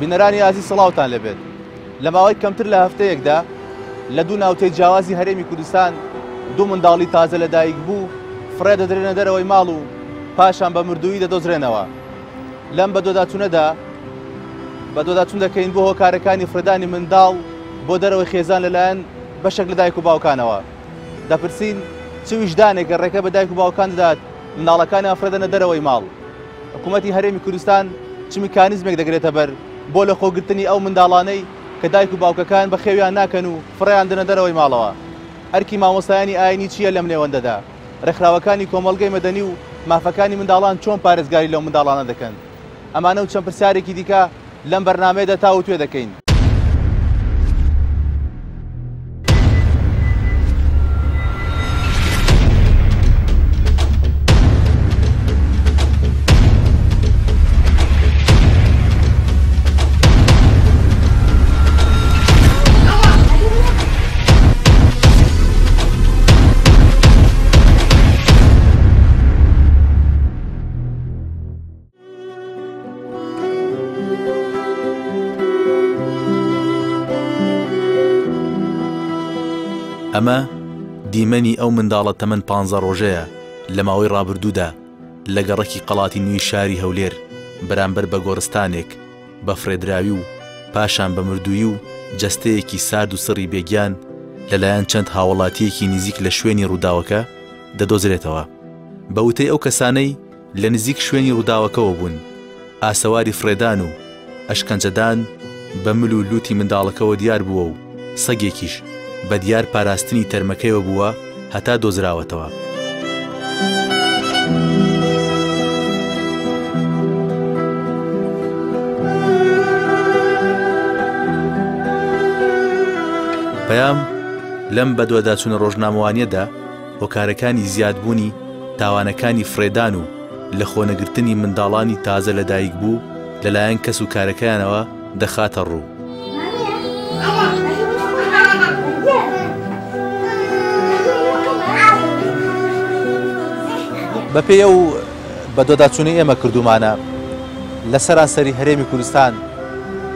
بینەرانی ئازیز سڵاوتان لێبێت. لە ماوەی کەمتر لە هەفتەیەکدا لە دوو ناوچەی جیاوازی هەرێمی کوردستان دوو منداڵی تازە لەدایک بوو فڕێ دەدرێنە دەرەوەی ماڵ و پاشان بە مردوویی دەدۆزرێنەوە. لەم بەدواداچوونەدا بەدواداچوون دەکەین بۆ هۆکارەکانی فڕێدانی منداڵ بۆ دەرەوەی خێزان لەلایەن بەشێک لە دایک و باوکانەوە. دەپرسین چ ویژدانێکە ڕێگە بە دایک و باوکان دەدات منداڵەکانیان فڕێدەنە دەرەوەی ماڵ؟ حکوومەتی هەرێمی کوردستان چ میکانیزمێک دەگرێتە بەر بۆ لەخۆگرتنی ئەو منداڵانەی کە دایک و باوکەکان بەخێویان ناکەن و فڕێیان دەنە دەرەوەی ماڵەوە؟ ئەرکی مامۆستایانی ئایینی چییە لەم نێوەندەدا؟ ڕێکخراوەکانی کۆمەڵگەی مەدەنی و مافەکانی منداڵان چۆن پارێزگاری لەو منداڵانە دەکەن؟ ئەمانە و چەند پرسیارێکی دیکە لەم بەرنامەیەدا تاووتوێ دەکەین. ئەمە دیمەنی ئەو منداڵە تەمەن پانزە ڕۆژەیە لە ماوەی ڕابردوودا لە گەڕەکی قەڵاتی نوێی شاری هەولێر بەرامبەر بە گۆڕستانێک بە فڕێدراوی و پاشان بە مردوویی و جەستەیەکی سارد و سڕی بێگیان لەلایەن چەند هاوڵاتییەکی نزیک لە شوێنی ڕووداوەکە دەدۆزرێتەوە. بە وتەی ئەو کەسانەی لە نزیک شوێنی ڕووداوەکەوە بوون، ئاسەواری فڕێدان و ئەشکەنجەدان بە مل و لووتی منداڵەکەوە دیار بووە و سەگێکیش بە دیار پاراستنی تەرمەکەیەوە بووە هەتا دۆزراوەتەوە. پەیام لەم بەدواداچوونە ڕۆژنامەوانیەدا هۆکارەکانی زیادبوونی تاوانەکانی فڕێدان و لەخۆنەگرتنی منداڵانی تازە لەدایکبوو لەلایەن کەس و کارەکەیانەوە دەخاتە ڕوو. بەپێی ئەو بەدواداچوونەی ئێمە کردوومانە لە سەرانسەری هەرێمی کوردستان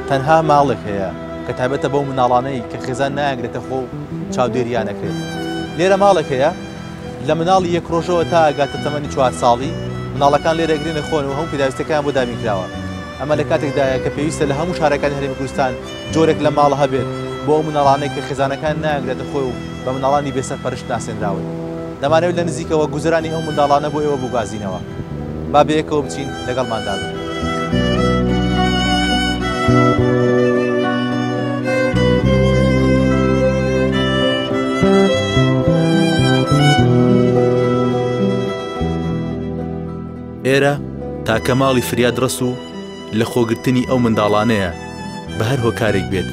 تەنها ماڵێک هەیە کە تایبەتە بەو مناڵانەی کە خێزان نایانگرێتە خۆ و چاودێریان ئەکرێت. لێرە ماڵێک هەیە لە مناڵی یەک ڕۆژەوە تا ئەگاتە تەمەنی چوار ساڵی مناڵەکان لێرە ئەگرێنە خۆن و هەموو پێداویستەکەیان بۆ دابین کراوە. ئەمە لە کاتێکدایە کە پێویستە لە هەموو شارەکانی هەرێمی کوردستان جۆرێک لە ماڵ هەبێت بۆ ئەو مناڵانەی کە خێزانەکان نایانگرێتە خۆی و بە مناڵانی بێسەرپەرشت ناسێنراون. دەمانەوێت لە نزیکەوە گوزەرانی ئەو منداڵانە بۆ ئێوە بگوازینەوە. با بەیەکەوە بچین لەگەڵماندا بن. ئێرە تاکە ماڵی فریادڕەس و لە خۆگرتنی ئەو منداڵانەیە بە هەر هۆکارێک بێت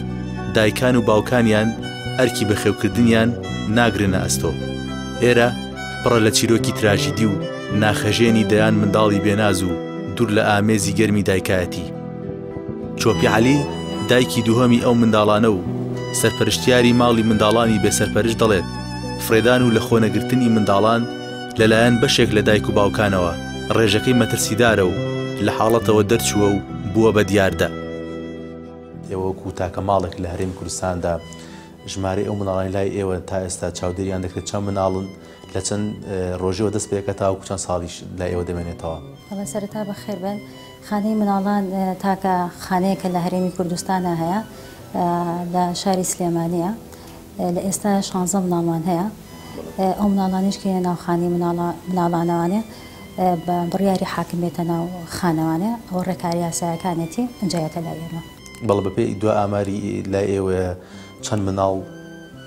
دایکان و باوکانیان ئەرکی بەخێوکردنیان ناگرنە ئەستۆ. ئێرە پڕە لە چیرۆکی تراژیدی و ناخهەژێنی دەیان منداڵی بێناز و دوور لە ئامێزی گەرمی دایکایەتی. چۆپی عەلی دایکی دووهەمی ئەو منداڵانە و سەرپەرشتیاری ماڵی منداڵانی بێسەرپەرشت دەڵێت، فڕێدان و لەخۆنەگرتنی منداڵان لەلایەن بەشێک لە دایک و باوکانەوە ڕێژەکەی مەترسیدارە و لە حاڵەتەوە دەرچووە و بووە بە دیاردە. ئێوە وەکوو تاکە ماڵێک لە هەرێمی کوردستاندا ژمارەی ئەو منداڵانەی لای ئێوە تا ئێستا چاودێریان دەکرێت چەند منداڵن، لە چەند ڕۆژیەوە دەست پێدەکات تاوەکو چەند ساڵیش لای ئێوە دەمێنێتەوە؟ بەڵێ سەرەتا بەخێر بێن. خانەی مناڵان تاکە خانەیەکە لە هەرێمی کوردستانا هەیە لە شاری سلێمانیە. لە ئێستا شانزە مناڵمان هەیە. ئەو مناڵانیش کە ناو خانەی مناڵانەوانێ بە بڕیاری حاکم بێتە ناو خانەوانێ ئەوە ڕێکاری یاسایەکانێتی ئینجا یەتە لای ئێمە. بەڵێ بەپێی دوا ئاماری لای ئێوەیە چەند مناڵ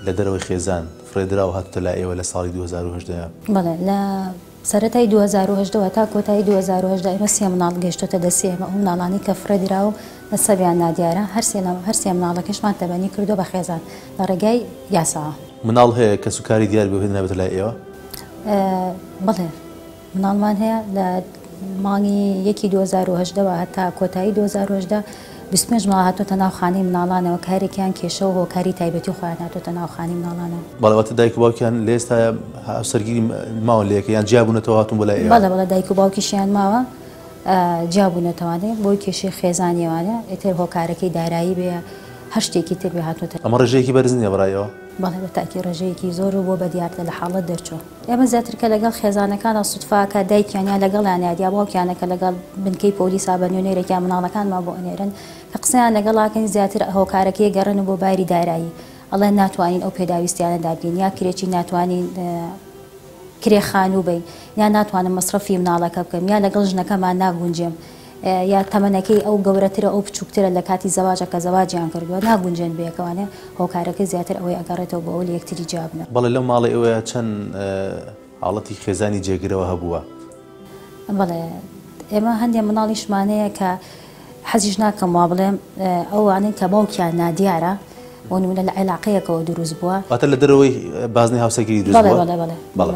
لە دەرەوەی خێزان فڕێدراو هاتووتە لای ئێوە لە ساڵی 2018؟ بەڵێ لە سەرەتای 2018 وە تا کۆتایی 2018 ئێمە سێ مناڵ گەیشتۆتە دەستی ئێمە ئەو مناڵانەی کە فڕێدراو نەسەبیان نادیارە هەر سێ هەر سێ مناڵەکەشمان تەبەنی کردووە بە خێزان لە ڕێگای یاساوە. مناڵ هەیە کەسوکاری دیار بێ و هێنابێتە لای ئێوە؟ بەڵێ مناڵمان هەیە لە. مانگی یەکی 2018 وە هەتا کۆتایی 2018 25 منداڵ هاتۆتە ناو خانەی مناڵانەوە کە هەرێکیان کێشە و هۆکاری تایبەتی خۆیان هاتۆتە ناو خانەی مناڵانەوە. بەڵێ واتە دایک و باوکیان لە ئێستایا هاوسەرگیری ماون لە یەکە یان جیا بوونەتەوە هاتوون بۆ لای ئێوە؟ بەڵێ بەڵێ دایک و باوکیشیان ماوە جیا بوونەتەوانێ بۆی کێشەی خێزانیەوانە ئیتر هۆکارەکەی دارایی بێ هەر شتێکی تر بێ هاتۆتە. ئەمە ڕێژەیەکی بەرز نییە بەڕای ئێوە؟ بەڵێ بە تاکی ڕێژەیەکی زۆر و بۆ بە دیاردە لە حاڵەت دەرچووە. ئێمە زیاتر کە لەگەڵ خێزانەکانا سوتفە کە دایکیان یا لەگەڵیان یا باوکیانە کە لەگەڵ بنکەی پۆلیسا بە نوێنەرێکیان مناڵەکانمان بۆ ئەنێرن کە قسەیان لەگەڵاکەین زیاتر هۆکارەکەی گەڕێن بۆ باری دارایی ئەڵێن ناتوانین ئەو پێداویستیانە دابین یا کرێچی ناتوانین کرێ خانوو بین یا ناتوانم مەسرەفی مناڵەکە بکەم یا لەگەڵ ژنەکەمان ناگونجێم یا تەمەنەکەی ئەو گەورەترە ئەو بچووکترە لە کاتی زەواجە کە زەواجیان کردووە ناگونجێن بەیەکەوانێ هۆکارەکەی زیاتر ئەوەی ئەگەڕێتەوە بۆ ئەوە لە یەکتری جیابنەوە. بەڵێ لەو ماڵەی ئێوەیا چەند حاڵەتی خێزانی جێگرەوە هەبووە؟ بەڵێ ئێمە هەندێ مناڵیشمان هەیە کە حەزیش ناکەم وا بڵێم ئەوانەی کە باوکیان نادیارە بۆ نمونە لە عێلاقەیەکەوە دروست بووە. واتە لە دەرەوەی بازنەی هاوسەرگیری دروست بووە؟ بەڵێ بەڵێ بەڵێ.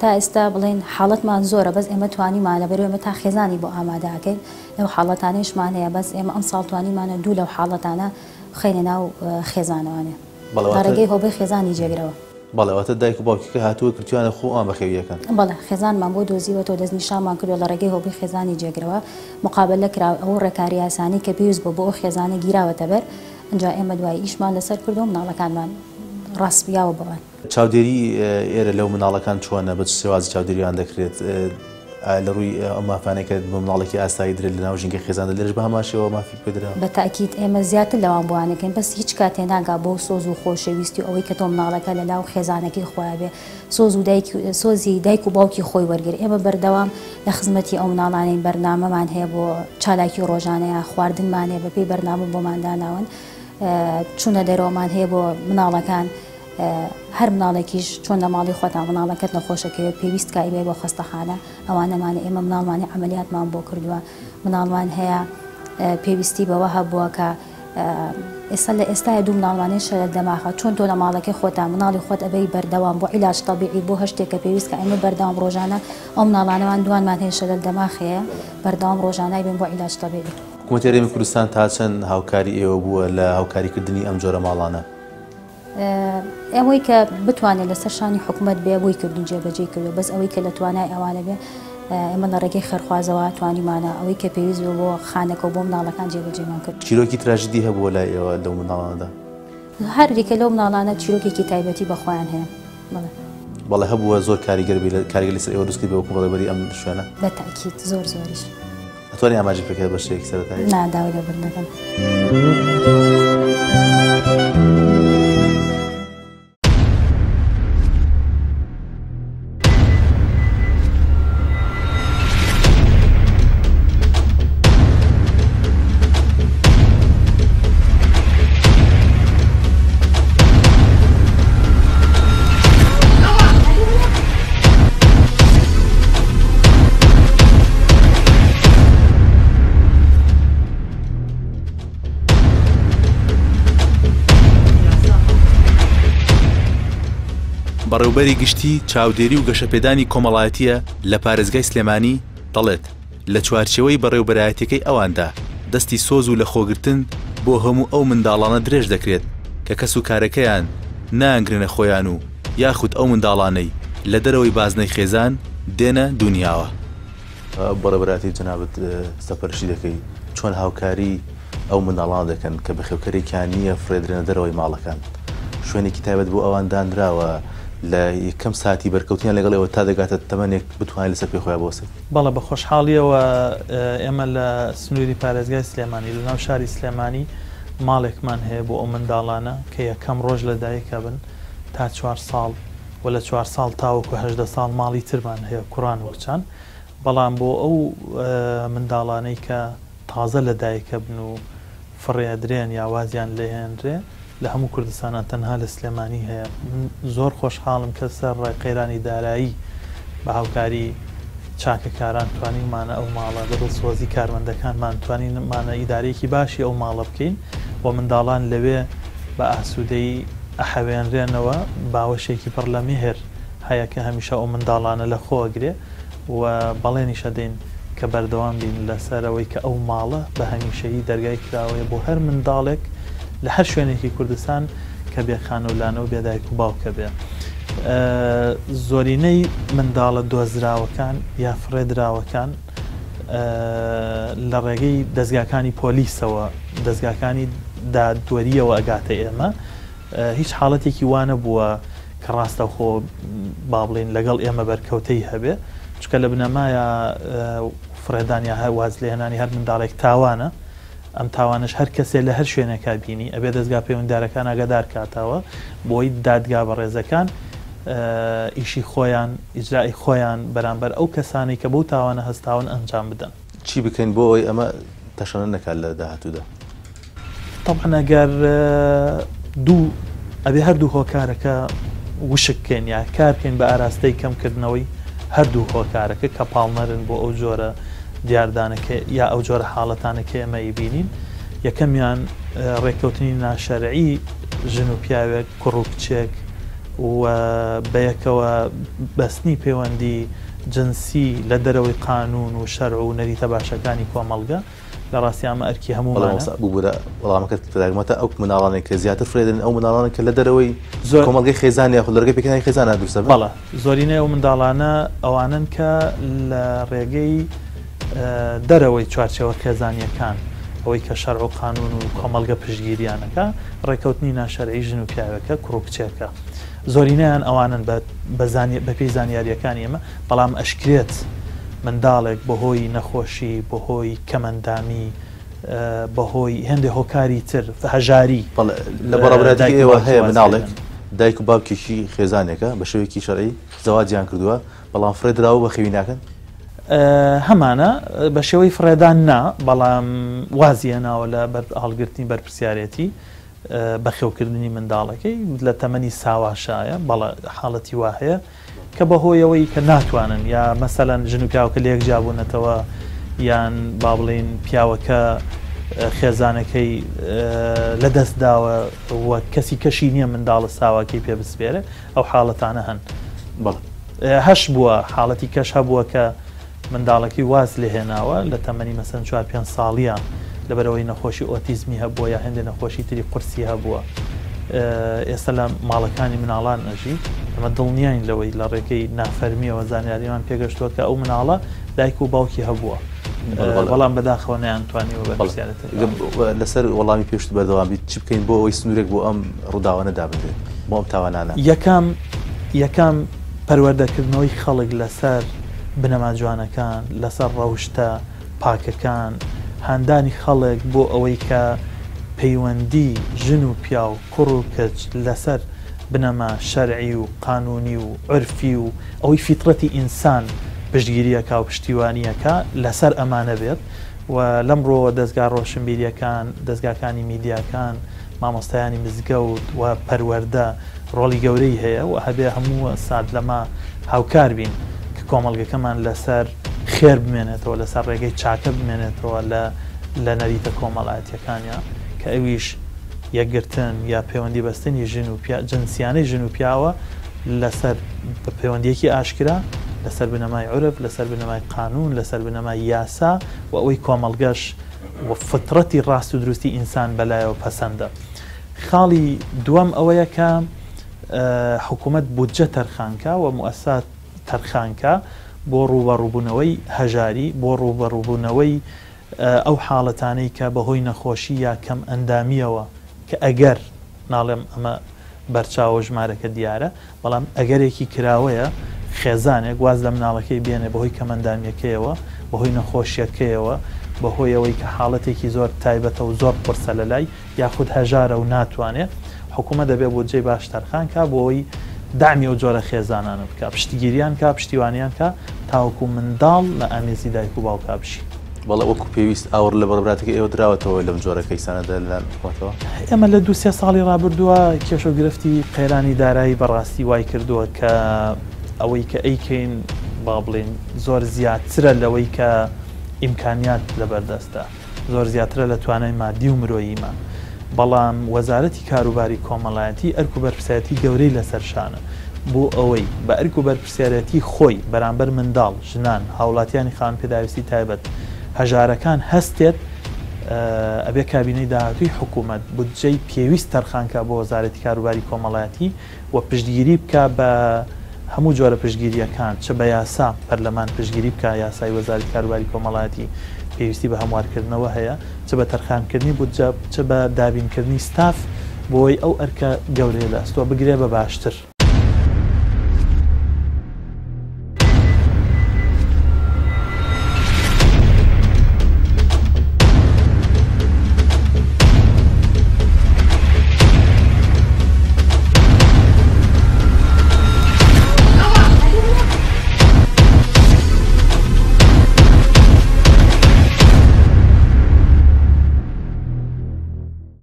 تا ئێستا بڵێین حاڵەتمان زۆرە بەس ئێمە توانیمانە بەرەو ئێمە تا خێزانی بۆ ئامادە ئەکەین لەو حاڵەتانەیشمان هەیە بەس ئێمە ئەمساڵ توانیمانە دوو لەو حاڵەتانە بخەینە ناو خێزانەوانێ لە ڕێگەی هۆبەی خێزانی جێگرەوە. بەڵێ واتە دایک و باوکەکە هاتووە کردویانە خۆ ئەوان بەخێوی ئەکەن. بەڵێ خێزانمان بۆ دۆزیوەتەوە دەستنیشانمان کردووە لە ڕێگەی هۆبەی خێزانی جێگرەوە مقابەلە کراوە ئەو ڕێکارە یاسانەی کە پێویست بووە بۆ ئەو خێزانە گیراوەتە بەر ئینجا ئێمە دوای ئیشمان لەسەر کردووە مناڵەکانمان ڕاسپیاوە بۆیان. چاودێری ئێرە لەو منداڵەکان چۆنە؟ بە چ شێوازی چاودێریان دەکرێت؟ ئایا لە ڕووی ئەو مافانەی کە بە منداڵێکی ئاسایی درێت لەناو ژینگەی خێزاندا لێرەش بە هەمان شێوە مافی پێ دراوە؟ بە تەئکید ئێمە زیاتر لەوان بۆیان ئەکەین بەس هیچ کاتێ ناگا بەو سۆز و خۆشەویستی و ئەوەی کە تۆ مناڵەکە لە لاو خێزانەکەی خۆیا بێ سۆز و دایک سۆزی دایک و باوکی خۆی وەرگرێ ئێمە بەردەوام لە خزمەتی ئەو مناڵانەین بەرنامەمان هەیە بۆ چالاکی ڕۆژانەیە خواردنمان هەیە بەپێی بەرنامە بۆمان داناون چوونە دەرەوەمان هەیە بۆ مناڵەکان هەر مناڵێکیش چۆن لە ماڵی خۆتا مناڵەکەت نەخۆشەکەوێت پێویست کا ئیبەی بۆ خەستەخانە ئەوانەمانە ئێمە مناڵمانی عەمەلیاتمان بۆ کردووە مناڵمان هەیە پێویستی بەوە هەبووە کە ئێستا لە ئێستایا دوو مناڵمانەی شەلەل دەماخە چۆن تۆ لە ماڵەکەی خۆتا مناڵی خۆت ئەبەی بەردەوام بۆ عیلاج تەبیعی بۆ هەر شتێک کە پێویست کە ئێمە بەردەوام ڕۆژانە ئەو مناڵانەمان دوانمان هەیە شەلەل دەماخ هەیە بەردەوام ڕۆژانای بێن بۆ عیلاج تەبیعی. حکومەتی هەرێمی کوردستان تا چەند هاوکاری ئێوە بووە لە هاوکاریکردنی ئەم جۆرە ماڵانە؟ ئەوەی کە بتوانێت لەسەر شانی حکومەت بێ بۆی کردون جێبەجێی کردوە بەس ئەوەی کە لە توانای ئەوانە بێ ئێمە لە ڕێگەی خێرخوازەوە توانیمانە ئەوەی کە پێویست بوو بۆ خانەکە و بۆ مناڵەکان جێبەجێمان کرد. چیرۆکی تراژیدی هەبووە لای ئێوە لەو منداڵانەدا؟ هەر یەکێ لەو مناڵانە چیرۆکێکی تایبەتی بە خۆیان هەیە. بەڵێ. بەڵێ هەبووە زۆر کاریگەر بی کاریگەر لەسەر ئێوە دروست کردبێ وەکوو بەڕێوەبەری ئەم شوێنە؟ بە تەئکید زۆر زۆریش. ئەتوانی ئاماژەی پێ کەی بە شتێکی سەرەتایی؟ نا داوای لێبوردن دەکەم. بەڕێوبەری گشتی چاودێری و گەشەپێدانی کۆمەڵایەتییە لە پارێزگای سلێمانی دەڵێت، لە چوارچێوەی بەڕێوبەرایەتیەکەی ئەواندا دەستی سۆز و لەخۆگرتن بۆ هەموو ئەو منداڵانە درێژ دەکرێت کە کەس و کارەکەیان نایانگرنە خۆیان و یاخود ئەو منداڵانەی لە دەرەوەی بازنەی خێزان دێنە دونیاوە. بەڕێوبەرایەتی جەنابت سەرپەرشتی دەکەی چۆن هاوکاری ئەو منداڵانە دەکەن کە بەخێوکەرێکیان نییە فڕێدرێنە دەرەوەی ماڵەکان؟ شوێنێکی تایبەت بۆ ئەوان دانراوە لە یەکەم ساتی بەرکەوتنیان لەگەڵ ئێوە تا دەگاتە تەمەنێک بتوانێت لەسەر پێی خۆیان بوەستێت؟ بەڵێ بە خۆشحاڵییەوە ئێمە لە سنووری پارێزگای سلێمانی لە ناو شاری سلێمانی ماڵێکمان هەیە بۆ ئەو منداڵانە کە یەکەم ڕۆژ لە دایک ئەبن تا چوار ساڵ و لە چوار ساڵ تاوەکو 18 ساڵ ماڵی ترمان هەیە کوڕان و کچان بەڵام بۆ ئەو منداڵانەی کە تازە لە دایک ئەبن و فڕێ ئەدرێن یا وازیان لێ هێنرێ لە هەموو کوردستانا تەنها لە سلێمانی هەیە من زۆر خۆشحاڵم کە سەر ڕای قەیرانی دارایی بە هاوکاری چاکەکاران توانیومانە ئەو ماڵە بە دڵسۆزی کارمەندەکانمان توانیمانە ئیدارەیەکی باشی ئەو ماڵە بکەین و منداڵان لەوێ بە ئاسوودەیی ئەحەوێنرێنەوە باوەشێکی پڕ لە میهر هەیە کە هەمیشە ئەو منداڵانە لە خۆ ئەگرێ و بەڵێنیش ئەدەین. کە بەردەوام بین لەسەر ئەوەی کە ئەو ماڵە بە هەمیشەیی دەرگای کراوەیە بۆ هەر منداڵێک لە هەر شوێنێکی کوردستان کە بێ خانە و لانە و بێ دایک و باوکە بێ. زۆرینەی منداڵە دۆزراوەکان یا فڕێدراوەکان لە ڕێگەی دەزگاکانی پۆلیسەوە، دەزگاکانی دادوەرییەوە ئەگاتە ئێمە. هیچ حاڵەتێکی وا نەبووە کە ڕاستەوخۆ با بڵێین لەگەڵ ئێمە بەرکەوتەی هەبێ، چونکە لە بنەمایا فڕێدان یا وازلێهێنانی هەر منداڵێک تاوانە، ئەم تاوانەش هەر کەسێ لە هەر شوێنێکا بینی ئەبێ دەزگا پەیوەندیدارەکان ئاگادار کاتەوە بۆی دادگا بەڕێزەکان ئیشی خۆیان ئیجرائی خۆیان بەرامبەر ئەو کەسانەی کە بەو تاوانە هەستاون ئەنجام بدەن. چی بکەین بۆ ئەوەی ئەمە تەشەنە نەکات لە داهاتوودا؟ تەبعەن ئەگەر دوو ئەبێ هەردوو هۆکارەکە وشک کەین یا کار کەین بە ئاراستەی کەمکردنەوەی هەردوو هۆکارەکە کە پاڵنەرن بۆ ئەو جۆرە دیاردانە کە یا ئەو جۆرە حاڵەتانە کە ئێمە ئەیبینین یەکەمیان ڕێککەوتنی ناشەرعی ژن و پیاوێک کوڕ و کچێک و بەیەکەوە بەستنی پەیوەندی جنسی لە دەرەوەی قانون و شەرع و نەریتە باشەکانی کۆمەڵگە لە ڕاستیا ئەمە ئەرکی بەڵێ هەموومانە. مامۆستا ببورە وەڵامەکەت تراگمەتە ئەو مناڵانەی کە زیاتر فرێ دەدرێن ئەو مناڵانەن کە لە دەرەوەی زۆر کۆمەڵگەی خێزان یاخود لە ڕێگەی پێکهێنانی خێزانا دروست دەبن؟ بەڵێ زۆرینەی ئەو منداڵانە ئەوانەن کە لە ڕێگەی دەرەوەی چوارچێوە خێزانییەکان ئەوەی کە شەرع و قانوون و کۆمەڵگە پشتگیریان ئەکا ڕێکەوتنی ناشەرعی ژن و پیاوێکە کوڕ و کچێکە زۆرینەیان ئەوانەن بە بە زانی بەپێی زانیارییەکانی ئێمە بەڵام ئەشکرێت منداڵێک بەهۆی نەخۆشی، بەهۆی کەمئەندامی، بەهۆی هێندێ هۆکاری تر، هەژاری، بەڵێ لە بەڕێوەبەرایەتیی دایک و ئێوە باوکی هەیە واز مناڵێک بێنن. دایک و باوکێکی خێزانێکە بە شێوەیەکی شەرعی زەواجیان کردووە بەڵام فڕێ دراوە و بەخێوی ناکەن؟ هەمانە بە شێوەی فڕێدان نا، بەڵام وازی هێناوە لە هەڵگرتنی بەرپرسیارێتی. بەخێوکردنی منداڵەکەی لە تەمەنی ساواشایە، بەڵێ حاڵەتی وا هەیە کە بەهۆیەوەی کە ناتوانن یا مەسەلەن ژن و پیاوەکە لەیەک جیابوونەتەوە یان با بڵێین پیاوەکە خێزانەکەی لە دەست داوە و کەسی کەشی نییە منداڵە ساواکەی پێ بسپێرێ ئەو حاڵەتانە هەن. بەڵێ. هەش بووە حاڵەتی کەش هەبووە کە منداڵەکەی واز لێهێناوە لە تەمەنی مەسەن چوار پێنج ساڵیە لەبەرئەوەی نەخۆشی ئۆتیزمی هەبووە یا هێندێ نەخۆشی تری قورسی هەبووە ئێستا لە ماڵەکانی مناڵان ئەژی ئەمە دڵنیاین لەوەی لە ڕێگەی نافەرمیەوە زانیاریمان پێگەشتووە کە ئەو مناڵە دایک و باوکی هەبووە بەڵام بەداخەوە نەیانتوانیوە بەرپرسیارێتی لەسەر وەڵامی پێشت بەردەوام بیت چ بکەین بۆ ئەوەی سنوورێک بۆ ئەم ڕووداوانە دابنرێت بۆ ئەم تاوانانە؟ یەکەم یەکەم پەروەردەکردنەوەی خەڵک لەسەر بنەما جوانەکان، لەسەر ڕەوشتە پاکەکان، هاندانی خەڵک بۆ ئەوەی کە پەیوەندی ژن و پیاو، کوڕ و کچ لەسەر بنەما شەرعی و قانوونی و عورفی و ئەوەی فیترەتی ئینسان پشتگیری ئەکا و پشتیوانی ئەکا لەسەر ئەمانە بێت و لەم ڕووەوە دەزگا ڕۆشنبیرییەکان، دەزگاکانی میدیاکان، مامۆستایانی مزگەوت و پەروەردە ڕۆڵی گەورەی هەیە و هەبێ هەموو سات لەمە هاوکار بین کە کۆمەڵگەکەمان لەسەر خێر بمێنێتەوە، لەسەر ڕێگەی چاکە بمێنێتەوە لە لە نەریتە کۆمەڵایەتیەکانیا کە ئەویش یەکگرتن یا پەیوەندی بەستنی ژن و پیا جنسیانەی ژن و پیاوە لەسەر پەیوەندیەکی ئاشکرا لەسەر بنەمای عورف لەسەر بنەمای قانون لەسەر بنەمای یاسا و ئەوەی کۆمەڵگەش و فطرەتی ڕاست و دروستی ئینسان بەلایەوە پەسەندە. خاڵی دووەم ئەوەیە کە حکوومەت بودجە تەرخان کا و موئەسسات تەرخان کا بۆ ڕووبەڕووبوونەوەی هەژاری، بۆ ڕووبەڕووبوونەوەی ئەو حاڵەتانەی کە بەهۆی نەخۆشی یا کەمئەندامییەوە کە ئەگەر، ناڵێم ئەمە بەرچاوە و ژمارەکە دیارە، بەڵام ئەگەرێکی کراوەیە خێزانێک واز لە مناڵەکەی بێنێ بەهۆی کەمئەندامییەکەیەوە، بەهۆی نەخۆشییەکەیەوە، بەهۆی ئەوەی کە حاڵەتێکی زۆر تایبەتە و زۆر قورسە لەلای، یاخود هەژارە و ناتوانێ، حکوومەت دەبێ بودجەی باش تەرخان کا بۆ ئەوەی دەعمی ئەو جۆرە خێزانانە بکا، پشتگیریان کا، پشتیوانیان کا تاوەکوو منداڵ لە ئامێزی دایک و باوکا بژی. بەڵێ وەکو پێویست ئاوڕ لە بەڕێوەبەرایەتەکەی ئێوە دراوەتەوە لەم جۆرە کەیسانەدا لەلایەن حکومەتەوە؟ ئێمە لە دوو سێ ساڵی ڕابردووە کێشە و گرفتی قەیرانی دارایی بەڕاستی وای کردووە کە ئەوەی کە ئەیکەین با بڵێین زۆر زیاترە لەوەی کە ئیمکانیات لەبەردەستە. زۆر زیاترە لە توانای مادی و مرۆییمان، بەڵام وەزارەتی کاروباری کۆمەڵایەتی ئەرک و بەرپرسایەتی گەورەی لەسەر شانە. بۆ ئەوەی بە ئەرک و بەرپرسیارێتی خۆی بەرامبەر منداڵ، ژنان، هاوڵاتیانی خاوەن پێداویستی تایبەت، هەژارەکان هەستێت، ئەبێ کابینەی داهاتووی حکوومەت بودجەی پێویست تەرخان کا بۆ وەزارەتی کاروباری کۆمەڵایەتی و پشتگیری بکا بە هەموو جۆرە پشتگیرییەکان، چ بە یاسا پەرلەمان پشتگیری بکا، یاسای وەزارەتی کاروباری کۆمەڵایەتی پێویستی بە هەموارکردنەوە هەیە، چ بە تەرخانکردنی بودجە، چ بە دابینکردنی ستاف بۆی ئەو ئەرکە گەورەیە لە ئەستۆ بگرێ بە باشتر.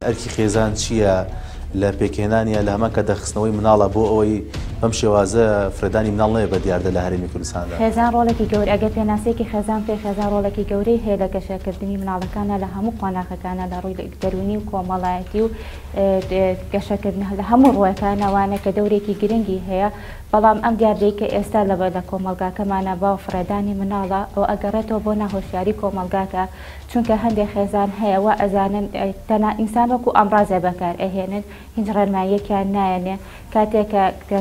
ئەرکی خێزان چییە لە پێکهێنانیە لە هەمان کاتدا خستنەوەی مناڵە بۆ ئەوەی بەم شێوازە فرێدانی مناڵ نەبێت بە دیاردە لە هەرێمی کوردستاندا؟ خێزان ڕۆڵێکی گەورە ئەگەر پێناسەیەکی خێزان بکەی خێزان ڕۆڵێکی گەورەی هەیە لە گەشەکردنی مناڵەکانە لە هەموو قۆناغەکانە لە ڕووی دەروونی و کۆمەڵایەتی و گەشەکردن لە هەموو ڕووەکانەوانە کە دەورێکی گرنگی هەیە بەڵام ئەم دیاردەی کە ئێستا لە لە کۆمەڵگاکەمانە باو فڕێدانی مناڵە ئەوە ئەگەڕێتەوە بۆ ناهۆشیاری کۆمەڵگاکە چونکە هەندێک خێزان هەیە وا ئەزانن تەنها ئینسان وەکو ئامڕازێ بەکار ئەهێنن هیچ ڕێنماییەکیان نایەنێ کاتێک کە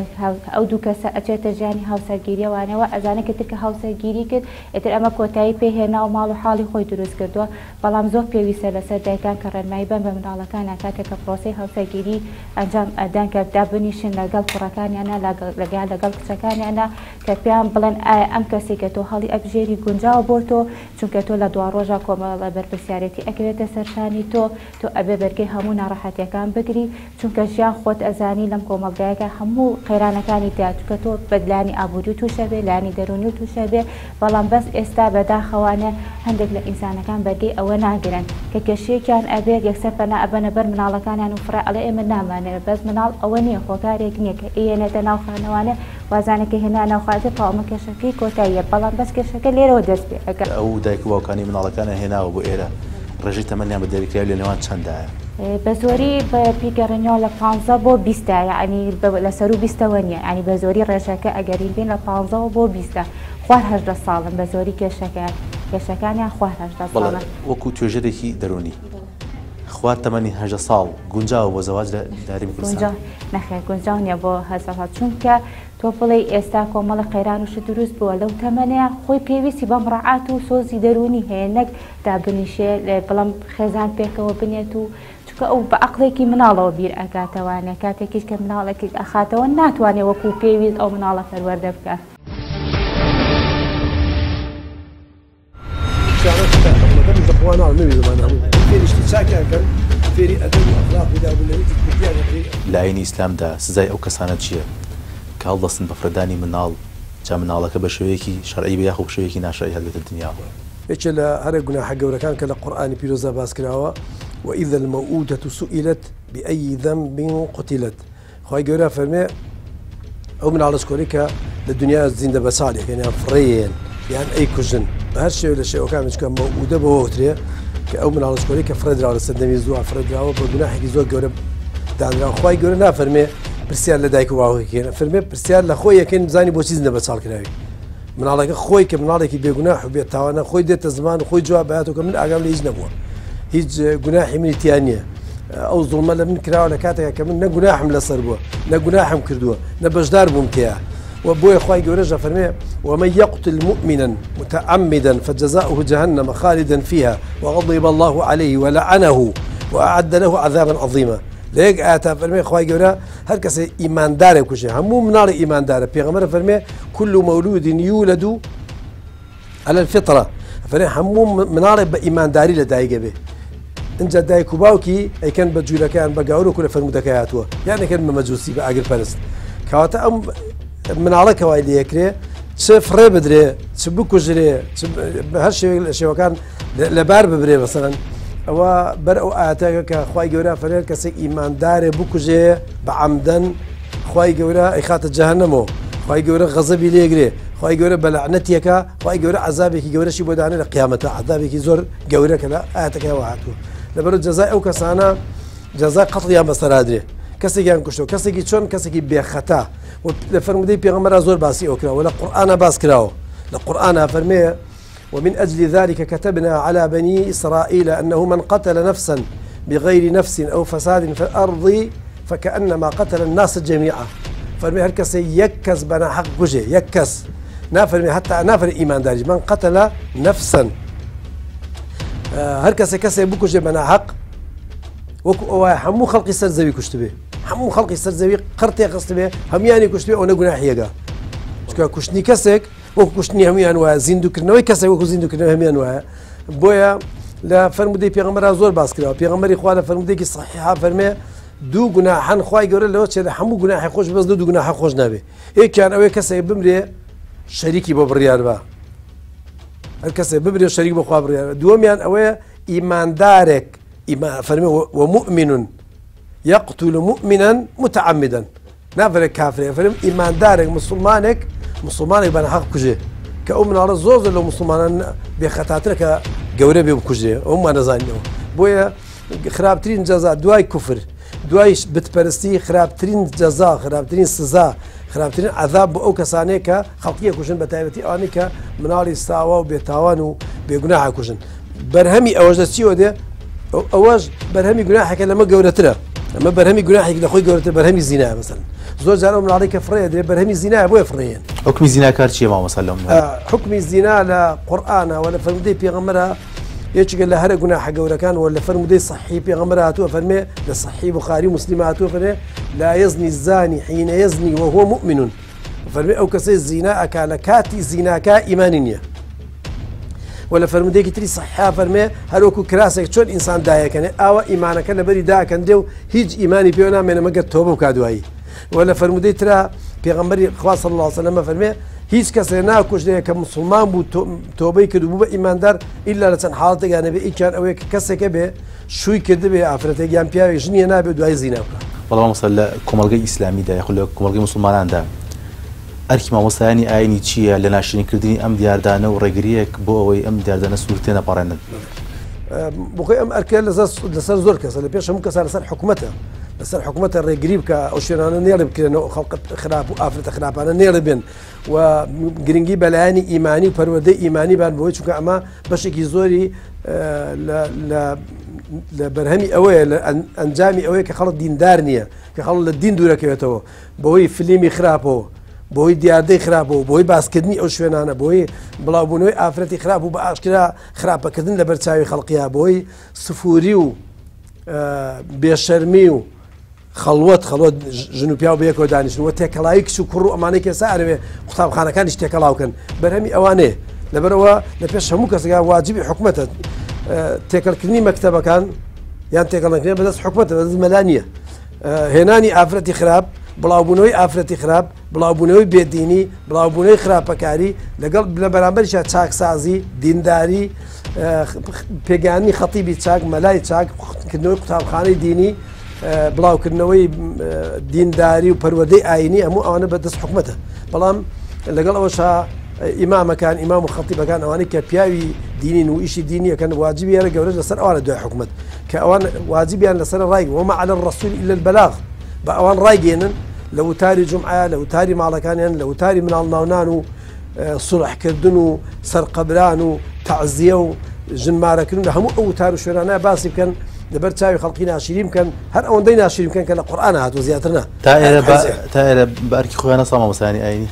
ئەو دوو کەسە ئەچێتە ژیانی هاوسەرگیریەوانێ وا ئەزانێ کە تر کە هاوسەرگیری کرد ئیتر ئەمە کۆتایی پێ هێنا و ماڵ و حاڵی خۆی دروست کردووە بەڵام زۆر پێویستە لەسەر دایکان کە ڕێنمایی بەن بە مناڵەکانیان کاتێک کە پرۆسەی هاوسەرگیری ئەنجام ئەدەن کە دابنیشن لەگەڵ کوڕەکانیانە لەگەڵ کچەکانیانە کە پێیان بڵێن ئایا ئەم کەسەی کە تۆ هەڵی ئەبژێری گونجاوە بۆ تۆ چونکە تۆ لە دواڕۆژا کۆمەڵە بەرپرسیارێتی ئەکەوێتە سەر شانی تۆ، تۆ ئەبێ بەرگەی هەموو ناڕەحەتیەکان بگری، چونکە ژیان خۆت ئەزانی لەم کۆمەڵگایەکە هەموو قەیرانەکانی تیا، چونکە تۆ بە لایەنی ئابوری توش ئەبێ، لایەنی دەرونی توش ئەبێ، بەڵام بەس ئێستا بەداخەوانە هەندێک لە ئینسانەکان بەرگەی ئەوە ناگرن کە کێشەیەکیان ئەبێت یەکسەر پەنا ئەبەنە بەر مناڵەکانیان و فڕێ ئەڵێ ئێمە نامانەوێ، بەس مناڵ ئەوە نیە هۆکارێک نیە کە ئەیەنێتە ناو خانەوانە وازانێ کە هێنا ناو خازێ تەواو ئەمە کێشەکەی کۆتاییە بەڵام بەس کێشەکە لێرەوە دەست پێ ئەکا. ئەو دایک و باوکانەی مناڵەکانیان هێناوە بۆ ئێرە ڕێژەی تەمەنیان بە دیاریکراوی لە نێوان چەندایە؟ بە زۆری بیگەڕێنەوە لە پانزە بۆ بیستە یەعنی لە سەروو بیستەوە نییە یەعنی بە زۆری ڕێژەکە ئەگەرین بین لە پانزەوە بۆ بیستە خوار 18 ساڵن بە زۆری کێشەکەیان کێشەکانیان خوار 18 بەڵێ ساڵن. وەکوو توێژەرێکی دەروونی خوار تەمەنی 18 ساڵ گونجاوە بۆ زەواج لە هەرێمی کوردستان؟ گونجاو نەخێر گونجاو نییە بۆ 18 ساڵ چونکە تۆ بڵێی ئێستا کۆمەڵە قەیران و شت دروست بووە لەو تەمەنەیا خۆی پێویستی بە مڕاعات و سۆزی دەروونی هەیە نەک دابنیشێ بەڵام خێزان پێکەوە بنێت و چونکە ئەو بە عەقڵێکی مناڵەوە بیر ئەکاتەوانێ کاتێکیش کە مناڵێکی ئەخاتەوە ناتوانێ وەکو پێویست ئەو مناڵە پەروەردە بکات. لە ئاینی ئیسلامدا سزای ئەو کەسانە چییە کە هەڵدەستن بە فڕێدانی منداڵ، جا منداڵەکە بە شێوەیەکی شەرعی بێ یاخۆ بە شێوەیەکی ناشەرعی هاتبێتە دنیاوە؟ یەکێ لە هەرە گوناحە گەورەکان کە لە قورئانی پیرۆزدا باس کراوە، وإذا الموءودة سئلت بأی ذنب قتلت، خوای گەورە فەرمێ ئەو مناڵە چکۆلەی کە لە دنیا زیندە بەچاڵێکن یان فڕێیەن یان ئەی کوژن بە هەر شێوە لە شێوەکان چکە مەودە بەوە وترێ کە ئەو مناڵە چکۆلەی کە فڕێدراوە لە سەردەمی زووە فڕێدراوە بە گوناحێکی زۆر گەورە دانراوە خوای گەورە نافەرمێ پرسیار لە دایک و باوکەکەین فەرمێ پرسیار لە خۆی یەکەین بزانی بۆچی زیندە بەچاڵ کراوی مناڵەکە خۆی کە مناڵێکی بێگوناح و بێتاوانە خۆی دێتە زمان و خۆی جواب باتەوە کە من ئاگام لە هیچ نەبووە هیچ گوناحی منی تیا نییە ئەو زوڵمە لە من کراوە لە کاتێکا کە من نە گوناحم لەسەر بووە نە گوناحم کردووە نە بەشدار بووم تیا و بۆیە خوای گەورەش دەفەرمێ ومن يقتل مؤمنا متعمدا فجزاؤه جهنم خالدا فيها وغضب الله عليه ولعنه وأعد له عذابا عظيما لە یەک ئاتا فەرمێ خوای گەورە هەر کەسێ ئیماندارێک کوژێ هەموو مناڵی ئیماندارە پێغەمبەر فەرمێ كل مولود يولد علی الفطرە ئەفەرێ هەموو مناڵێک بە ئیمانداری لە دایک ئەبێ ئینجا دایک و باوکی ئەیکەن بە جوولەکەیان بە گاور وەکو لە فەرموودەکە هاتووە یان ئەیکەن بە مەجوسی بە ئاگر پەرست کەواتە ئەم مناڵە کەوای لێکرێ چ فڕێ بدرێ چ بکوژرێ چ هەر شێوەیەک لە شێوەکان لەبار ببرێ بەسەرەن ئەوە بەر ئەو ئاەتەکە کە خی گەورە فەرێن کەسێک ئیماندارێ بکوژێ بە عەمدەن خوای گەورە ئەیخاتە جەهەنەمەوە خوای گەورە غەزەبی لێگرێ خوای گەورە بە لەعنەتیەکە خوای گەورە عەزابێکی گەورەشی بۆ دانێ لە قیامەتە عەزابێکی زۆر گەورە کە لە ئاەتەکەەوە هاتووە لەبەر جەزای ئەو کەسانە جەزای قەتڵیان بەسەرادرێ کەسێکیان کوشتەوە کەسێکی چۆن کەسێکی بێخەتا لە فەرموودەی پێغەمبەرا زۆر باسی ئەو کراوە، لە قورئانا باس کراوە. لە قورئانا فەرمێ ومن أجل ذلك كتبنا على بني إسرائيل أنه من قتل نفسا بغير نفس أو فساد في الأرض فكأنما قتل الناس جميعا. فەرمێ هەر کەسێ یەک کەس بە ناحەق بکوژێ، یەک کەس نافەرمێ، حتى نافەرمێ ئیمانداریش، من قتل نفسا، هەر کەسێ کەسێ بکوژێ بە ناحەق وەکو ئەوە هەموو خەڵقی سەر زەوی کوشتبێ، هەموو خەڵقی سەر زەوی قڕتێ خستبێ، هەمویانی کوشتبێ، ئەوە گوناحیەگە. چونکە کوشتنی کەسێک وەکو کوشتنی هەمویان وایە، زیندووکردنەوەی کەسێک وەکو زیندووکردنەوەی هەمویان وایە. بۆیە لە فەرمودەی پێغەمبەرا زۆر باس کراوە. پێغەمبەری خوا لە فەرمودەیەکی صحیحا فەرمێ دوو گوناحەن خوای گەورە لەوە چێ لە هەموو گوناحی خۆش بەس دوو گوناحە خۆش نابێ. یەکیان ئەوەیە کەسێک بمرێ شەریکی بۆ بڕیار بە، هەر کەسێک بمرێ شەریک بۆ خوا بڕیار بە. دووەمیان ئەوەیە ئیماندارێک، فەرمێ ومؤمن يقتل مؤمنا متعمدا، نافەرێ کافرێ، فەرمێ ئیماندارێک مسلمانێک، مسلمانێک بە ناحەق بکوژێ، کە ئەو مناڵە زۆر زۆر لەو مسلمانان بێخەتاترە کە گەورە بێ بکوژێ، ئەومان نەزانینەوە. بۆیە خراپترین جەزا دوای کوفر، دوای بتپەرستی، خراپترین جەزا، خراپترین سزا، خراپترین عذاب بۆ ئەو کەسانەیە کە خەڵکی ئەکوژن، بە تایبەتی ئەوانەی کە مناڵی ساوا و بێتاوان و بێگوناح ئەکوژن. بەرهەمی ئەوەش لە چیەوە دێ؟ ئەوەش بەرهەمی گوناحێکە لەمە گەورەترە. ئەمە بەرهەمی گوناحێک لە خۆی گەورەتر، بەرهەمی زینایە. مەسەلەن زۆر جار ئەو مناڵەی کە فڕێ دێ بەرهەمی زینایە، بۆیە فڕێن. حکمی زیناکار چییە مامۆستا لەم؟ حکمی زینا لە قورئانە و لە فەرمودەی پێغەمبەرە یەکێکە لە هەرە گوناحە گەورەکان، و لە فەرمودەی صحیح پێغەمبەر هاتووە فەرمێ، لە صحیح بخاری و مسلم هاتووە فەرمێ لا يزني الزاني حين يزني وهو مؤمن. فەرمێ ئەو کەسەی زینا ئەکا لە کاتی زیناکە ئیمانی نییە. و لە فەرمودەیەکی تری صحیحا فەرمێ هەروەکو کراسێک چۆن ئینسان دایەکەنێ ئاوا ئیمانەکە لەبەری داکەندرێ و هیچ ئیمانی پێوە نامێنە مەگەر تۆبە بکا دوایی. و لە فەرمودەی ترا پێغەمبەری خوا صلی الله علیه وسلم فەرمێ هیچ کەسێ ناکوژرێ کە مسلمان بوو تۆبەی کرد و بوو بە ئیماندار ئیلا لە چەند حاڵەتێکا نەبێ. یەکیان ئەوەیە کە کەسێکە بێ شووی کردبێ ئافرەتێک یان پیاوێک ژنیە نابێ دوای زینا بکە. بەڵام مامۆستا لە کۆمەڵگەی ئیسلامیدا یاخود لە کۆمەڵگەی مسلماناندا ئەرکی مامۆستایانی ئاینی چییە لە ناشرینکردنی ئەم دیاردانە و ڕێگریەک بۆ ئەوەی ئەم دیاردانە سنوور تێنەپەڕێنن؟ بخۆی ئەم ئەرکە لەسەر زۆر کەسە، لە پێش هەموو کەسە لەسەر حکوومەتە، لەسەر حکوومەتە ڕێگری بکە ئەو شوێنانە نێڵێ بکرێنەوە، خەڵک خراپ و ئافرەتە خراپانە نێڵێ بێن و گرنگی بەلایەنی ئیمانی و پەروەردەی ئیمانی بان بۆی، چونکە ئەمە بەشێکی زۆری لە بەرهەمی ئەوەیە، لە ئەنجامی ئەوەیە کە خەڵک دیندار نییە، کە خەڵک لە دین دوورەکەوێتەوە بەهۆی فلیمی خراپەوە، بەهۆی دیاردەی خراپەوە، بەهۆی باسکردنی ئەو شوێنانە، بەهۆی بڵاوبوونەوەی ئافرەتی خراپ و بە ئاشکرا خراپەکردن لە بەرچاوی خەڵقیە، بەهۆی سفوری و بێشەرمی و خەڵوەت، خەڵوەت ژن و پیاو بەیەکەوە دانیشن و تێکەڵایی کچ و کوڕ و ئەمانەی کە ئێستا ئەرەوێ قوتابخانەکانیش تێکەڵاوکەن، بەرهەمی ئەوانەیە. لەبەرەوە لە پێش هەموو کەسێکا واجبی حکومەتە تێکەڵکردنی مەکتەبەکان یان تێکەڵنەکردن بەدەست حکومەتە، بەدەست مەلا نییە. هێنانی ئافرەتی خراپ، بڵاوبوونەوەی ئافرەتی خراپ، بڵاوبوونەوەی بێدینی، بڵاوبوونەوەی خراپەکاری، لەگەڵ لە بەرامبەریشا چاکسازی، دینداری، پێگەیاندنی خەتیبی چاک، مەلای چاک، کردنەوەی قوتابخانەی دینی، بڵاوکردنەوەی دینداری و پەروەردەی ئاینی، هەموو ئەوانە بەدەست حکومەتە. بەڵام لەگەڵ ئەوەشا ئیمامەکان، ئیمام و خەتیبەکان، ئەوانەی کە پیاوی دینین و ئیشی دینیەکەن، واجبی هەرە گەورەش لەسەر ئەوانە دوای حکومەت، کە ئەوان واجبیان لەسەر ڕای وما على الرسول إلا البلاغ، بە ئەوان ڕایگەێنن لە وتاری جومعە، لە وتاری ماڵەکانیان، لە وتاری مناڵ ناونان و سوڵحکردن و سەرقەبران و تەعزیە و ژنمارەکردن، لە هەموو ئەو وتار و شوێنانە باسی بکەن، لەبەر چاوی خەڵکی ناشرین بکەن، هەر ئەوەندەی ناشرین بکەن کە لە قورئان هاتووە، زیاتر نا. تا ئێرە بە ئەرکی خۆیان نەسا مامۆستایانی ئاینی؟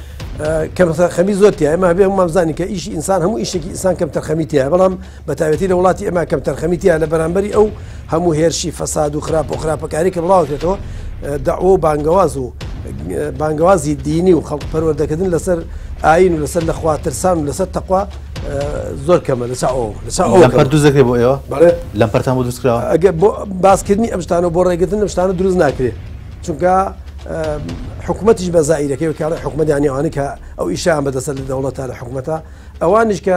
کەمتەرخەمی زۆر تیایە. ئێمە هەبێ هەموومان بزانین کە ئیشی ئینسان، هەموو ئیشێکی ئینسان کەمتەرخەمی تیایە، بەڵام بە تایبەتی لە وڵاتی ئێمە کەمتەرخەمی تیایە لە بەرامبەری ئەو هەموو هێرشی فەساد و خراپ و خراپەکاری کە بڵاوکرێتەوە، دەعوە و بانگەواز و بانگەوازی دینی و خەڵک پەروەردەکردن لەسەر ئاین و لەسەر لە خواترسان و لەسەر تەقوا زۆر کەمە. لە چاو لە چاو لەمپەر دروست دەکرێت بۆ ئێوە؟ بەڵێ. لەمپەرتان بۆ دروست کراوە؟ ئەگەر بۆ باسکردنی ئەم شتانە بۆ ڕێگرتن ئەم شتانە دروست ناکرێت، چونکە حکوومەتیش بە زائیرەکەی وکاڵی حکوومەت، یانی ئەوانەی کە ئەو ئیشیان بەدەستە لە دەوڵەتە لە حکوومەتە، ئەوانیش کە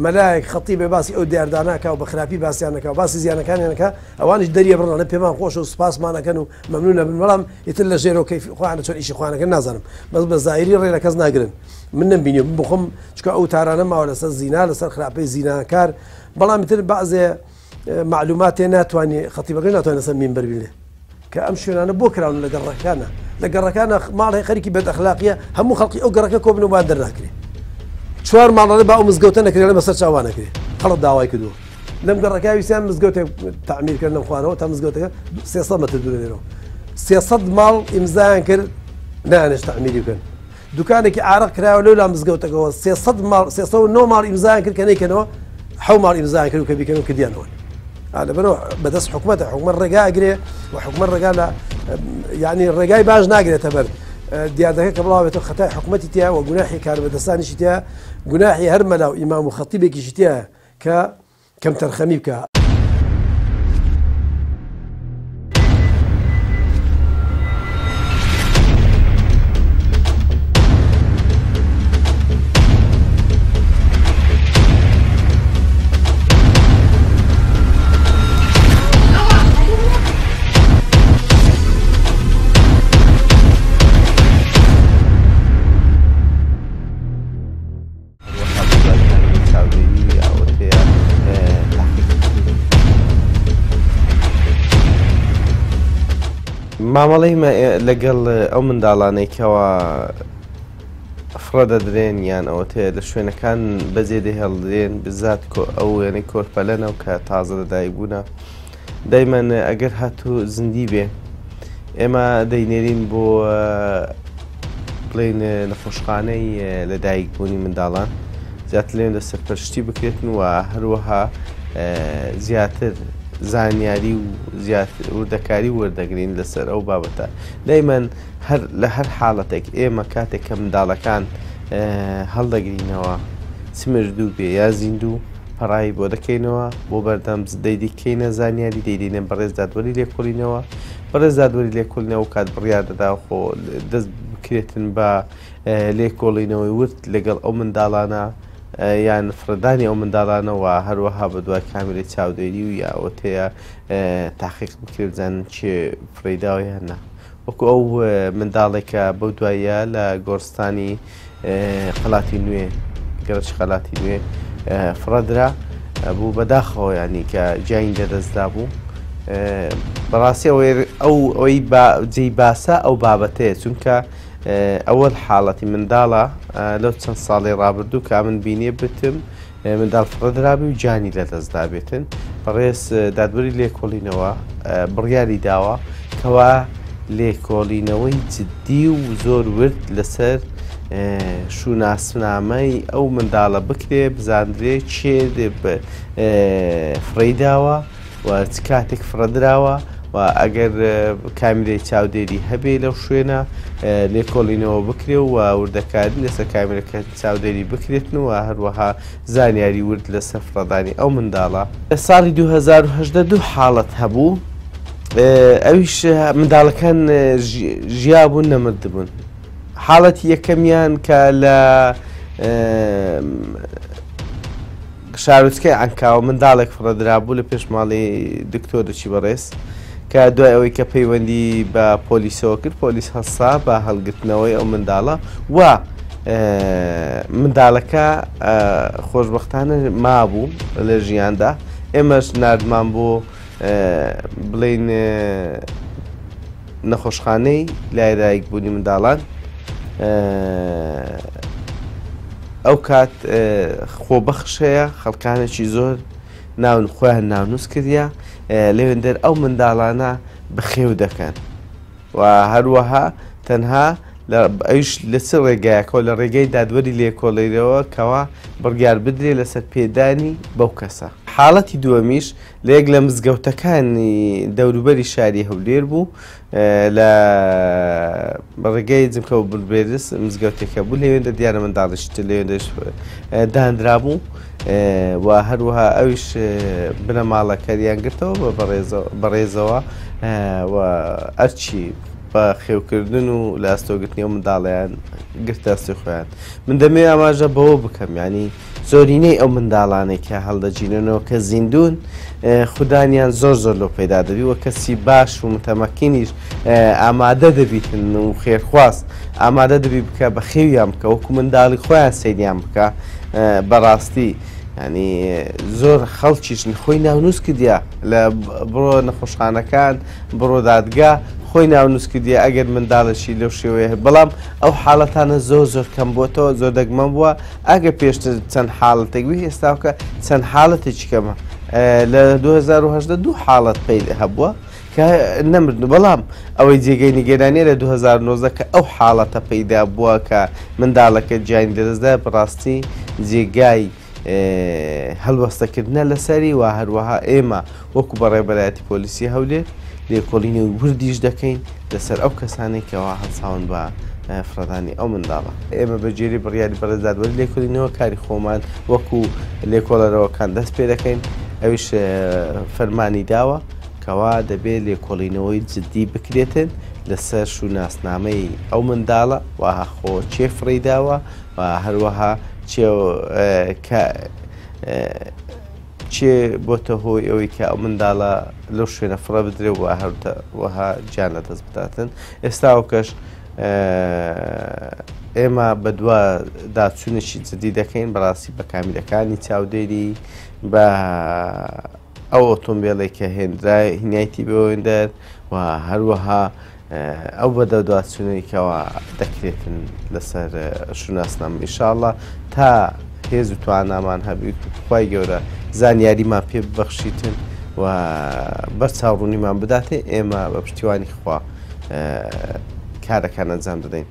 مەلایەک خەتیبێ باسی ئەو دیاردانەکە و بە خراپی باسییانەکە و باسی زیانەکانیانەکە، ئەوانیش دەریە بڕنە پێمان خۆش و سوپاسمانەکەن و مەمنونە بن، بەڵام ئیتر لە ژێرەوە کەیفی خۆیانە چۆن ئیشی خۆیانەکەن نازانم، بەس بە زایری ڕێ لە کەس ناگرن. من نەمبینیوە من بخۆم، چونکە ئەو تارانە ماوە لەسەر زینا، لەسەر خراپەی زیناکار، بەڵام ئیتر بەعزێ معلوماتێ ناتوانێ، خەتیبەکەش ناتوانێت لەسەر مینبەر بینێ. کە ئەم شوێنانە بۆ کراون لە گەڕەکانە لە گەڕەکانە ماڵ هەیە خەریکی بەدئەخلاقیە هەموو خەڵکی ئەو گەڕەکە کۆبن و بان دەرناکرێ چوار ماڵەڵێ با ئەو مزگەوتە نەکرێ لە بەسەر چاوان نەکرێ خەڵک داوای کردووە لەم گەڕەکە ویستیان مزگەوتێک تعمیر کردن لەم خوارەوە تا مزگەوتەکە 300 مەتر دوورە لێرەوە 300 ماڵ ئیمزایان کرد نایانێش تعمیری بکەن دوکانێکی عارەق کراوە لەو لا مزگەوتەکەوە 300 ماڵ 309 ماڵ ئیمزایان کرد کە نەیکەنەوە حەو ماڵ ئیمزایان کرد کە بیکەن و کردیانەوە لەبەرەوە بەدەست حکومەتە حکومەت ڕێگا ئەگرێ و حکومەت ڕێگا لە یعنی ڕێگای باش ناگرێتە بەر دیاردەکە کە بڵاوێتەوە خەتای حکومەتی تیا و گوناحی کاربەدەستانیشی تیا گوناحی هەر مەلا و ئیمام و خەتیبێکیشی تیا کە کەمتەرخەمی بکا. هەروەها بەدوای کامیرەی چاودێری ئەوەتەیە تاقیکردنی. مامەڵەی مە لەگەڵ ئەو منداڵانەی کەوا فڕە دەدرێن یان ئەوەتەیە لە شوێنەکان بەجێ دەهێڵدرێن بزات ئەو وێنەی کۆرپەلەنە و کە تازە لەدایک بوونە دایمەن ئەگەر هاتوو زیندی بێ ئێمە دەینێرین بۆ بڵێین نەخۆشخانەی لەدایک بوونی منداڵان زیاتر لێن لە سەرپەرشتی بکرێتن و هەروەها زیاتر زانیاری و زیاتر وردەکاری وەردەگرین لەسەر ئەو بابەتە دایمەن هەر لە هەر حاڵەتێک ئێمە کاتێک کە منداڵەکان هەڵدەگرینەوە چ مردوو بێ یا زیندوو پەڕاوی بۆ دەکەینەوە بۆ بەردەم دەیدیکەینە زانیاری دەیدەینە بەڕێز دادوەری لێکۆڵینەوە بەڕێز دادوەری لێکۆڵینەوە کات بڕیار دەدا خۆ دەست بکرێتن بە لێکۆڵینەوەی ورد لەگەڵ ئەو منداڵانە یان فڕدانی ئەو منداڵانەوە هەروەها بە دوای کامیرەی چاودێری و یاوەتەیە تاقیق بکرێت بزانن کێ فڕێیداوە یان نا وەکو ئەو منداڵێک کە بەو دواییە لە گۆڕستانی قەلاتی نوێ گەڕەکی قەلاتی نوێ فڕەدرا بوو بەداخەوە ینی کە گیانی لەدەستدا بوو بەڕاستی ئەوەی ئەو ئەوەی جێی باسە ئەو بابەتەیە چونکە ئەوەل حاڵەتی منداڵە لەو چەند ساڵی ڕابردوو کە من بینێ بتم منداڵ فڕێدرابێ و گیانی لەدەست دابێتن، بەڕێز دادوەری لێکۆڵینەوە بڕیاری داوە کەوا لێکۆڵینەوەی جدی و زۆر ورد لەسەر شوناسنامەی ئەو منداڵە بکرێ بزاندرێ کێ فڕێی داوە و چ کاتێک فڕەدراوە و ئەگەر کامیرەی چاودێری هەبێ لەو شوێنە لێکۆڵینەوە بکرێ و وردەکاری لەسەر کامیرەکە چاودێری بکرێتن و هەروەها زانیاری ورد لەسەر فڕەدانی ئەو منداڵە. لە ساڵی 2018 دوو حاڵەت هەبوو ئەویش منداڵەکان ژیابوون نەمردبوون. حاڵەتی یەکەمیان کە لە شارۆچکەی عەنکاوە منداڵێک فڕێدرابوو لە پێش ماڵی دکتۆرێکی بەڕێز کە دوای ئەوەی کە پەیوەندی بە پۆلیسەوە کرد پۆلیس هەستا بە هەڵگرتنەوەی ئەو منداڵە و منداڵەکە خۆشببختانە مابوو لە ژیاندا ئێمەش نردمان بۆ بڵین نەخۆشخانەی لایدایک بوونی منداڵان ئەو کات خۆبەخش هەیە خەڵکانێکی زۆر ناون خۆیان ناونووس کردە لەوێندەر ئەو منداڵانە بەخێو دەکەن و هەروەها تەنها ئەوش لە چ ڕێگایەکەوە لە ڕێگەی دادوەری لێکۆڵیرەوە کەوا بڕیار بدرێ لەسەر پێدانی بەو کەسە. حاڵەتی دووەمیش لە یەک لە مزگەوتەکانی دەوروبەری شاری هەولێر بوو لە ڕێگەی جمکە و بلبێرس مزگەوتێکە بوو لەوێندە دیارە منداڵیش لەوێندەش دانرابوو و هەروەها ئەویش بنەماڵەکەریان گرتەوە بە بەڕێزەوە و ئەرچی بە خێوکردن و لە ئەستۆگرتنی ئەو منداڵیان گرتە ئەستۆی خۆیان من دەمێ ئاماژە بەوە بکەم ینی زۆرینەی ئەو منداڵانەی کە هەڵدەگیرێنەوە کە زیندوون خودانیان زۆر زۆر لۆ پەیدا دەبی و کەسی باش و متەمەکینیش ئامادە دەبیتن و خێرخواز ئامادە دەبی بکە بە خێویان بکە وەکو منداڵی خۆیان سەیریان بکە بەڕاستی ینی زۆر خەڵکیش خۆی ناونووس کردیا لە بڕۆ نەخۆشخانەکان بڕۆ دادگا خۆی ناونووس کردیە ئەگەر منداڵێکی لەو شێوەیە هەیە بەڵام ئەو حاڵەتانە زۆر زۆر کەم بۆتەوە زۆر دەگمەن بووە ئەگە پێشتر چەند حاڵەتێک بی ئێستاکە چەند حاڵەتێکی کەمە لە 2010 دوو حاڵەت پەی هەبووە کە نەمردن بەڵام ئەوەی جێگەی نیگەرانیە لە 2019 کە ئەو حاڵەتە پەیدا بووە کە منداڵەکە گیانی لەدەستدا بەڕاستی جێگای هەڵوەستەکردنە لەسەری و هەروەها ئێمە وەکو بەڕێوەبەرایەتی پۆلیسی هەولێر لێکۆڵینەوەی وردیش دەکەین لەسەر ئەو کەسانەی کەوا هەڵساون بە فڕێدانی ئەو منداڵە. ئێمە بە گوێرەی بڕیاری بەڕێز دادوەری لێکۆڵینەوە کاری خۆمان وەکو لێکۆڵەرەوەکان دەست پێ دەکەین، ئەویش فەرمانی داوە کەوا دەبێت لێکۆڵینەوەی جدی بکرێتن لەسەر شوناسنامەی ئەو منداڵە و خۆ کێ فڕێی داوە و هەروەها کێ کە کێ بۆتە هۆی ئەوەی کە ئەو منداڵە لەو شوێنە فڕە بدرێ و هەروەها گیان لەدەست بداتن. ئێستاوکەش ئێمە بەدوا داچوونێکی جدی دەکەین بەڕاستی بە کامیرەکانی چاودێری بە ئەو ئۆتۆمبیلێک کە هێنرای هینایتی بۆ و هەروەها ئەو بەدەدواچوونەی کەوا دەکرێتن لەسەر شوناسنامە ئیشاڵڵا تا هێز و توانامان هەبیت و خوای گەورە زانیاریمان پێ ببەخشیتن و بەر چاوڕوونیمان بداتێ ئێمە بە پشتیوانی خوا کارەکان ئەنجام دەدەین.